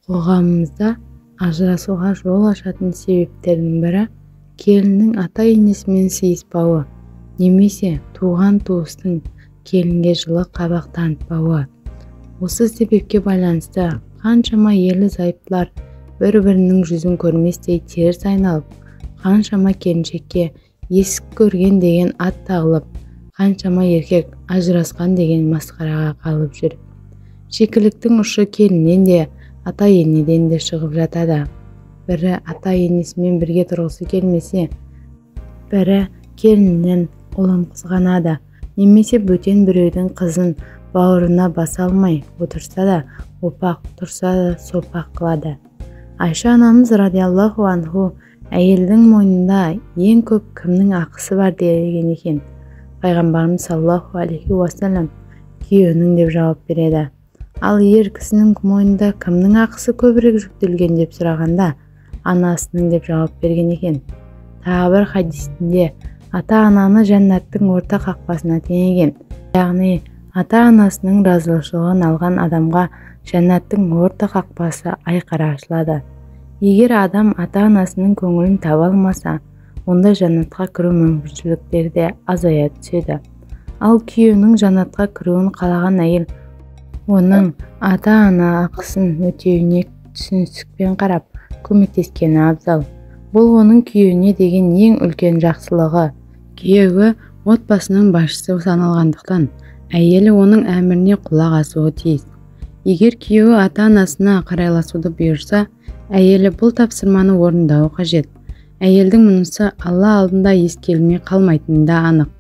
Қоғамымызда ажырасуға жол ашатын себептердің бірі келіннің ата-енесімен сыйыспауы немесе туған-туыстың келінге жылы қабақ танытпауы. Осы себепке байланысты қаншама ерлі-зайыптылар бір-бірінің жүзін көрместей теріс айналып, қаншама келіншекке есік көрген деген ат тағылып, қаншама еркек ажырасқан деген масқараға қалып жүр. Шикіліктің ұшы келіннен де, ата-енеден де шығып жатады. Бірі ата-енесімен бірге тұрғысы келмесе, бірі келінінен ұлын қызғанады, немесе бөтен біреудің қызын бауырына баса алмай отырса да опақ, тұрса да сопақ қылады. Айша анамыз радиаллаху анху әйелдің мойнында ең көп кімнің ақысы бар деген екен. Пайғамбарымыз саллаллаху алейхи уассалам күйеуінің деп жауап береді. Ал ер кісінің мойнында кімнің ақысы көбірек жүктелген деп сұрағанда, анасының деп жауап берген екен. Тағы бір хадисінде ата-ананы жәннаттың орта қақпасына теңеген. Яғни ата-анасының разылығын алған адамға жәннаттың орта қақпасы айқара ашылады. Егер адам ата-анасының көңілін таба алмаса, онда жәннатқа кіру мүмкіншіліктері де азая түседі. Ал күйеуінің жәннатқа кіруін қалаған әйел оның ата-ана ақысын өтеуіне түсіністікпен қарап, көмектескені абзал. Бұл оның күйеуіне деген ең үлкен жақсылығы. Күйеуі отбасының басшысы саналғандықтан, әйелі оның әміріне құлақ асуы тиіс. Егер күйеуі ата-анасына қарайласуды бұйырса, әйелі бұл тапсырманы орындауы қажет. Әйелдің мұнысы Алла алдында ескерілмей қалмайтыны да анық.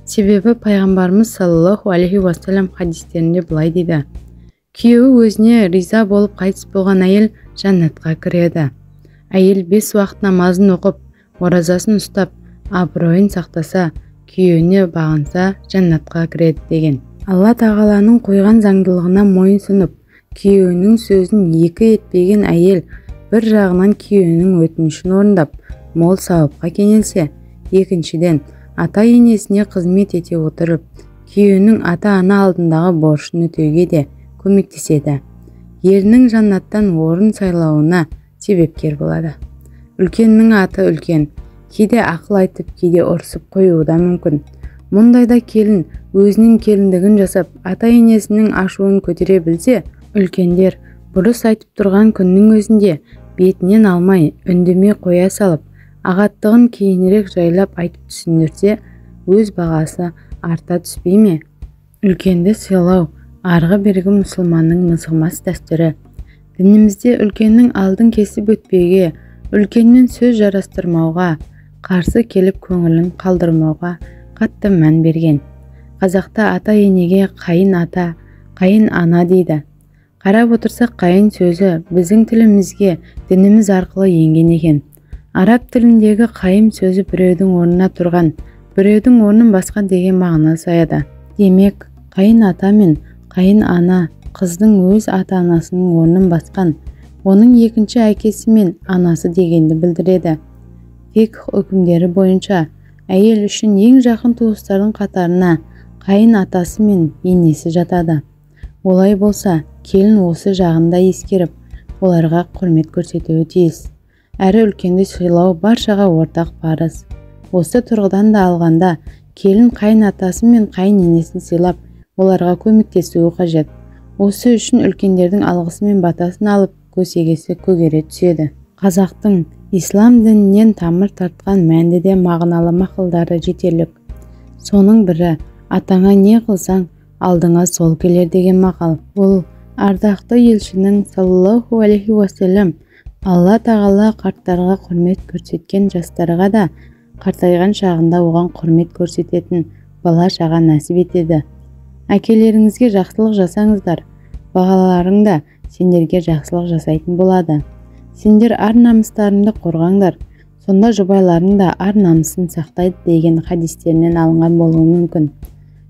Себебі пайғамбарымыз саллаллаху алейхи уассалам хадистерінде былай дейді: күйеуі өзіне риза болып қайтыс болған әйел жәннатқа кіреді. Әйел 5 уақыт намазын оқып, оразасын ұстап, абыройын сақтаса, күйеуіне бағынса, жәннатқа кіреді деген. Алла тағаланың қойған заңдылығына мойын сұнып, күйеуінің сөзін екі етпеген әйел бір жағынан күйеуінің өтінішін орындап, мол сауапқа кенелсе, екіншіден ата-енесіне қызмет ете отырып, күйеуінің ата-ана алдындағы борышын өтеуге де көмектеседі. Ерінің жәннаттан орын сайлауына себепкер болады. Үлкеннің аты үлкен, кейде ақыл айтып, кейде ұрсып қоюы да мүмкін. Мұндайда келін өзінің келіндігін жасап, ата-енесінің ашуын көтере білсе, үлкендер бұрыс айтып тұрған күннің өзінде бетінен алмай, үндемей қоя салып, ағаттығын кейінірек жайлап айтып түсіндірсе, өз бағасы арта түспей ме? Үлкенді сыйлау арғы-бергі мұсылманның мызғымас дәстүрі. Дінімізде үлкеннің алдын кесіп өтпеуге, үлкенмен сөз жарастырмауға, қарсы келіп көңілін қалдырмауға қатты мән берген. Қазақта ата-енеге қайын ата, қайын ана дейді. Қарап отырсақ, қайын сөзі біздің тілімізге дініміз арқылы енген екен. Араб тіліндегі қайым сөзі біреудің орнына тұрған, біреудің орнын басқан деген мағына саяды. Демек, қайын ата мен қайын ана қыздың өз ата-анасының орнын басқан, оның екінші әкесі мен анасы дегенді білдіреді. Фикх үкімдері бойынша әйел үшін ең жақын туыстардың қатарына қайын атасы мен енесі жатады. Олай болса, келін осы жағында ескеріп, оларға құрмет көрсетуі тиіс. Әрі үлкенді сыйлау баршаға ортақ парыз. Осы тұрғыдан да алғанда, келін қайын атасы мен қайын енесін сыйлап, оларға көмектесуі қажет. Осы үшін үлкендердің алғысы мен батасын алып, көсегесі көгере түседі. Қазақтың ислам дінінен тамыр тартқан мәнді де мағыналы мақалдары жетерлік. Соның бірі атаңа не қылсаң, алдыңа сол келер деген мақал. Бұл ардақты елшінің саллаллаху алейхи уассалам Алла тағала қарттарға құрмет көрсеткен жастарға да қартайған шағында оған құрмет көрсететін бала-шаға нәсіп етеді. Әкелеріңізге жақсылық жасаңыздар, бағаларың да сендерге жақсылық жасайтын болады. Сендер ар-намыстарыңды қорғаңдар, сонда жұбайларың да ар-намысын сақтайды деген хадистерінен алынған болуы мүмкін.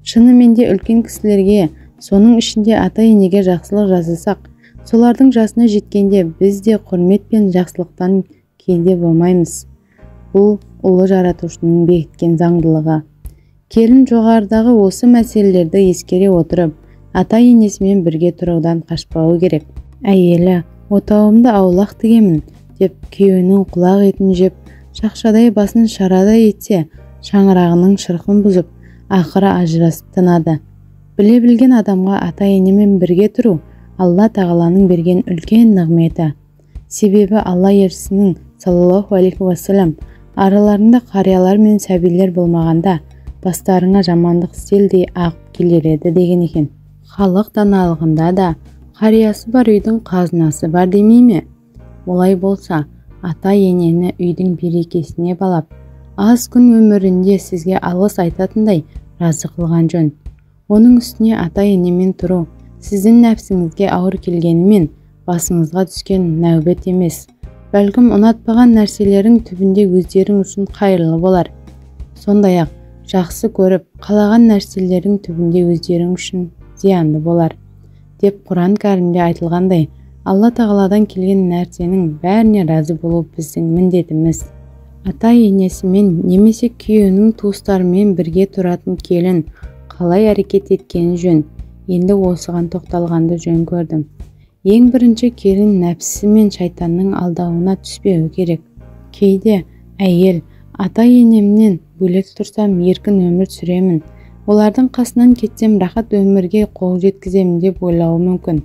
Шынымен де үлкен кісілерге, соның ішінде ата-енеге жақсылық жасасақ, солардың жасына жеткенде біз де құрмет пен жақсылықтан кенде болмаймыз. Бұл ұлы жаратушының бекіткен заңдылығы. Келін жоғарыдағы осы мәселелерді ескере отырып, ата-енесімен бірге тұрудан қашпауы керек. Әйелі Отауымды аулақ тігемін деп күйеуінің құлақ етін жеп, шақшадай басын шарадай етсе, шаңырағының шырқын бұзып, ақыры ажырасып тынады. Біле білген адамға ата-енемен бірге тұру Алла тағаланың берген үлкен нығметі. Себебі Алла елшісінің саллаллаху алейхи уассалам араларында қариялар мен сәбилер болмағанда бастарыңа жамандық селдей ағып келер еді деген екен. Халық даналығында да қариясы бар үйдің қазынасы бар демей ме? Олай болса, ата-енені үйдің берекесіне балап, аз күн өмірінде сізге алғыс айтатындай разы қылған жөн. Оның үстіне ата-енемен тұру сіздің нәпсіңізге ауыр келгенімен басыңызға түскен нәубет емес. Бәлкім ұнатпаған нәрселерің түбінде өздерің үшін қайырлы болар. Сондай-ақ жақсы көріп, қалаған нәрселерің түбінде өздерің үшін зиянды болар деп Құран кәрімде айтылғандай, Алла тағаладан келген нәрсенің бәріне разы болу біздің міндетіміз. Ата-енесімен немесе күйеуінің туыстарымен бірге тұратын келін қалай әрекет еткені жөн. Енді осыған тоқталғанды жөн көрдім. Ең бірінші келін нәпсісі мен шайтанның алдауына түспеуі керек. Кейде әйел ата-енемнен бөлек тұрсам еркін өмір сүремін, олардың қасынан кетсем рахат өмірге қол жеткіземін деп ойлауы мүмкін.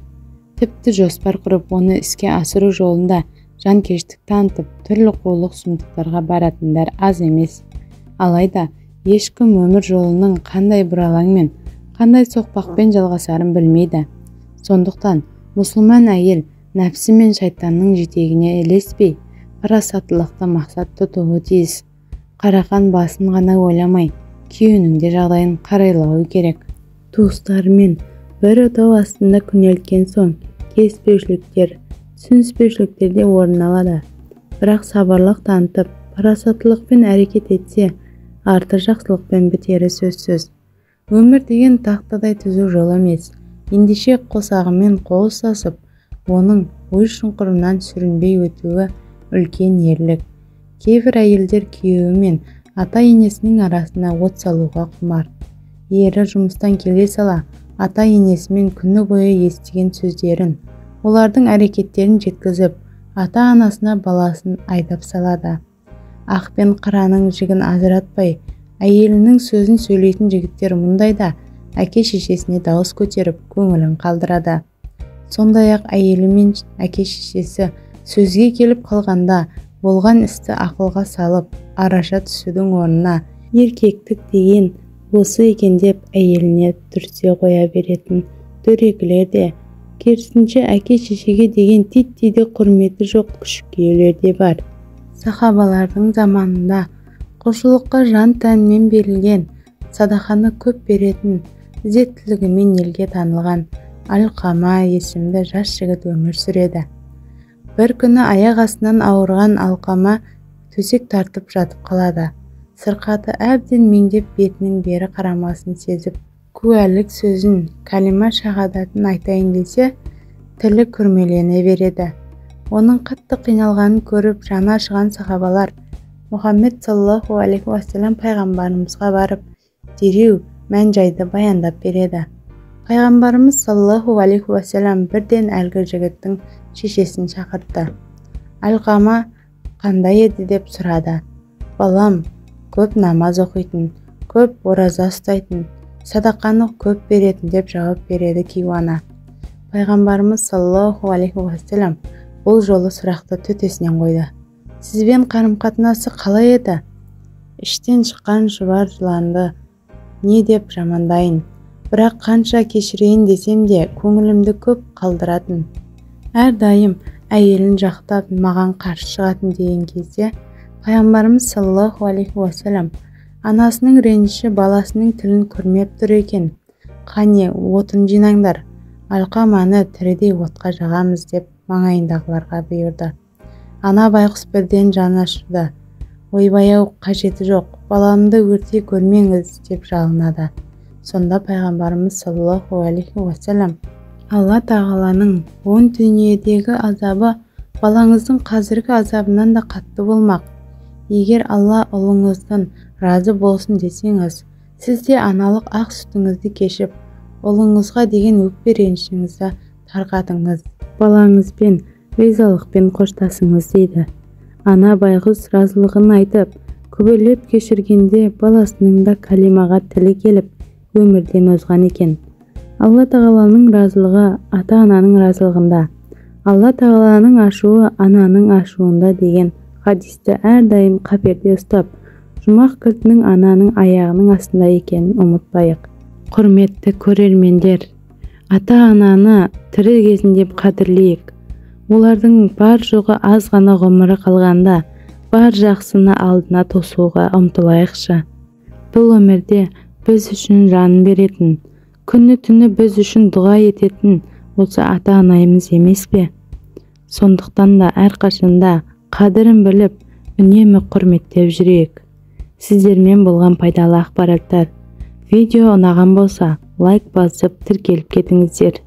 Тіпті жоспар құрып, оны іске асыру жолында жанкештік танытып, түрлі қулық сұмдықтарға баратындар аз емес. Алайда ешкім өмір жолының қандай бұралаңмен, қандай соқпақпен жалғасарын білмейді. Сондықтан мұсылман әйел нәпсі мен шайтанның жетегіне ілеспей, парасаттылықты мақсат тұтуы тиіс. Қарақан басын ғана ойламай, күйеуінің де жағдайын қарайлауы керек. Туыстарымен бір отау астында күнелткен соң келіспеушіліктер, түсініспеушіліктер де орын алады. Бірақ сабырлық танытып, парасаттылықпен әрекет етсе, арты жақсылықпен бітері сөзсіз. Өмір деген тақтадай түзу жол емес. Ендеше қосағымен қол ұстасып, оның ой шұңқырынан сүрінбей өтуі үлкен ерлік. Кейбір әйелдер күйеуі мен ата-енесінің арасына от салуға құмар. Ері жұмыстан келе сала ата-енесімен күні бойы естіген сөздерін, олардың әрекеттерін жеткізіп, ата-анасына баласын айдап салады. Ақ пен қараның жігін ажыратпай, әйелінің сөзін сөйлейтін жігіттер мұндайда әке-шешесіне дауыс көтеріп, көңілін қалдырады. Сондай-ақ әйелі мен әке-шешесі сөзге келіп қалғанда болған істі ақылға салып, араша түсудің орнына еркектік деген осы екен деп әйеліне түрсе қоя беретін дөрекілер де, керісінше әке-шешеге деген титтейді құрметі жоқ күшік күйеулер де бар. Сахабалардың заманында құлшылыққа жан-тәнімен берілген, садақаны көп беретін, ізеттілігімен елге танылған Алқама есімді жас жігіт өмір сүреді. Бір күні аяқ астынан ауырған Алқама төсек тартып жатып қалады. Сырқаты әбден меңдеп, бетінің бері қарамасын сезіп, куәлік сөзін, кәлима шахадатын айтайын десе, тілі күрмелене береді. Оның қатты қиналғанын көріп, жаны ашыған сахабалар Мұхаммед саллаллаху алейхи уассалам пайғамбарымызға барып, дереу мән-жайды баяндап береді. Пайғамбарымыз саллаллаху алейхи уассалам бірден әлгі жігіттің шешесін шақыртты. Алқама қандай еді деп сұрады. Балам көп намаз оқитын, көп ораза ұстайтын, садақаны көп беретін деп жауап береді кейуана. Пайғамбарымыз саллаллаху алейхи уассалам бұл жолы сұрақты төтесінен қойды. Сізбен қарым-қатынасы қалай еді? Іштен шыққан шұбар жыланды не деп жамандайын, бірақ қанша кешірейін десем де көңілімді көп қалдыратын. Әрдайым әйелін жақтап маған қарсы шығатын деген кезде пайғамбарымыз саллаллаху алейхи уассалам анасының реніші баласының тілін күрмеп тұр екен, қане отын жинаңдар, Алқаманы тірідей отқа жағамыз деп маңайындағыларға бұйырды. Ана байғұс бірден жаны ашыды. Ойбай-ау, қажеті жоқ, баламды өртей көрмеңіз деп жалынады. Сонда пайғамбарымыз саллаллаху алейхи уассалам Алла тағаланың он дүниедегі азабы балаңыздың қазіргі азабынан да қатты болмақ. Егер Алла ұлыңыздан разы болсын десеңіз, сіз де аналық ақ сүтіңізді кешіп, ұлыңызға деген өкпе ренішіңізді тарқатыңыз. Балаңызбен Ризалықпен қоштасыңыз дейді. Ана байғұс разылығын айтып, күбірлеп кешіргенде баласының да кәлимаға тілі келіп, өмірден озған екен. Алла тағаланың разылығы ата-ананың разылығында, Алла тағаланың ашуы ананың ашуында деген хадисті әрдайым қаперде ұстап, жұмақ кілтінің ананың аяғының астында екенін ұмытпайық. Құрметті көрермендер, ата-ананы тірі кезінде қадірлейік. Олардың бар жоғы аз ғана ғұмыры қалғанда, бар жақсыны алдына тосуға ұмтылайықшы. Бұл өмірде біз үшін жанын беретін, күні-түні біз үшін дұға ететін осы ата-анамыз емес пе? Сондықтан да әрқашанда қадірін біліп, үнемі құрметтеп жүрейік. Сіздермен болған пайдалы ақпараттар. Видео ұнаған болса, лайк басып, тіркеліп кетіңіздер.